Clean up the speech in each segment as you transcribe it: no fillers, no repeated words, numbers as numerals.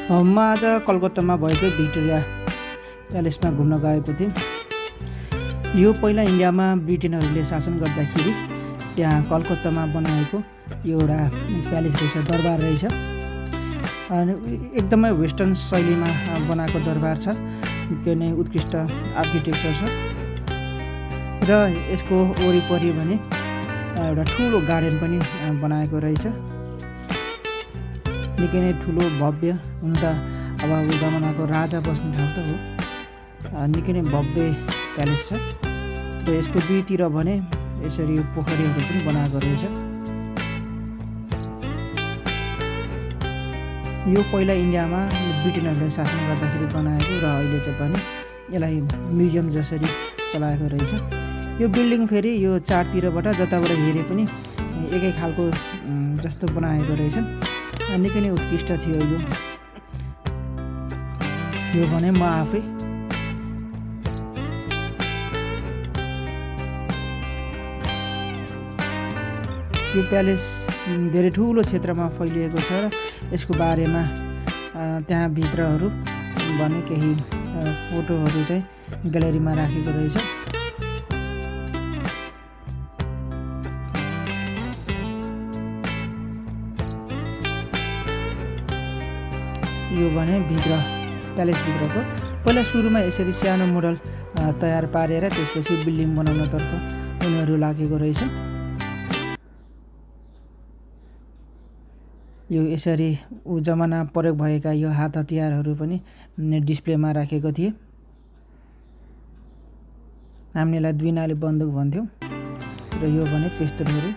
म आज कलकत्तामा भएको भिक्टोरिया प्यालेसमा घुम्न गएको थिएँ। यो पहिला इन्डियामा ब्रिटेनहरूले शासन गर्दाखेरि त्यहाँ कलकत्तामा बनाएको यो एउटा प्यालेस रहेछ, दरबार रहेछ। अनि एकदमै वेस्टर्न शैलीमा बनाएको दरबार छ, निकै नै उत्कृष्ट आर्किटेक्चर छ। र यसको वरिपरि भने एउटा ठुलो गार्डन पनि बनाएको रहेछ, निकै नै ठुलो भव्य। हुन त अब जमानाको राजा बस्ने ठाउँ त हो, निकै नै भव्य प्यालेस छ। र यसको दुईतिर भने यसरी पोखरीहरू पनि बनाएको रहेछ। यो पहिला इन्डियामा ब्रिटेनहरूले शासन गर्दाखेरि बनाएको र अहिले चाहिँ पनि यसलाई म्युजियम जसरी चलाएको रहेछ। यो बिल्डिङ फेरि यो चारतिरबाट जताबाट हेरे पनि एकै खालको जस्तो बनाएको रहेछ, निकै नै उत्कृष्ट थियो। यो भने म आफै यो प्यालेस धेरै ठुलो क्षेत्रमा फैलिएको छ र यसको बारेमा त्यहाँ भित्रहरू भने केही फोटोहरू चाहिँ ग्यालेरीमा राखेको रहेछ। यो भने भित्र प्यालेसभित्रको पहिला सुरुमा यसरी सानो मोडल तयार पारेर त्यसपछि बिल्डिङ बनाउनतर्फ उनीहरू लागेको रहेछ। यो यसरी जमाना प्रयोग भएका यो हात हतियारहरू पनि डिस्प्लेमा राखेको थिए। हामीलाई दुई नाले बन्दुक भन्थ्यौँ र यो भने पिस्तोलहरू।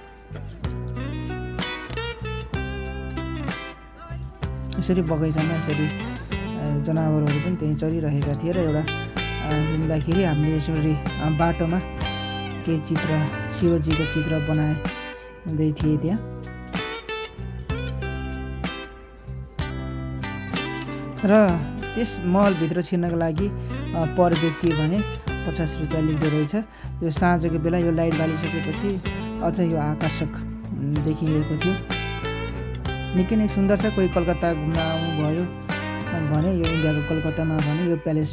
यसरी बगैँचामा यसरी जनावरहरू पनि त्यहीँ चरिरहेका थिए र एउटा हिँड्दाखेरि हामीले यसरी बाटोमा केही चित्र, शिवजीको चित्र बनाउँदै थिए त्यहाँ। र त्यस महलभित्र छिर्नको लागि पर व्यक्ति भने 50 रुपियाँ लिँदो रहेछ। यो साँझको बेला यो लाइट बालिसकेपछि अझ यो आकर्षक देखिएको थियो, निकै नै सुन्दर छ। कोही कलकत्ता घुम्न आउनुभयो भने यो इन्डियाको कलकत्तामा भने यो प्यालेस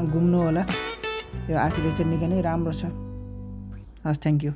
घुम्नु होला। यो आर्किटेक्चर निकै नै राम्रो छ। हस्, थ्याङ्क यू।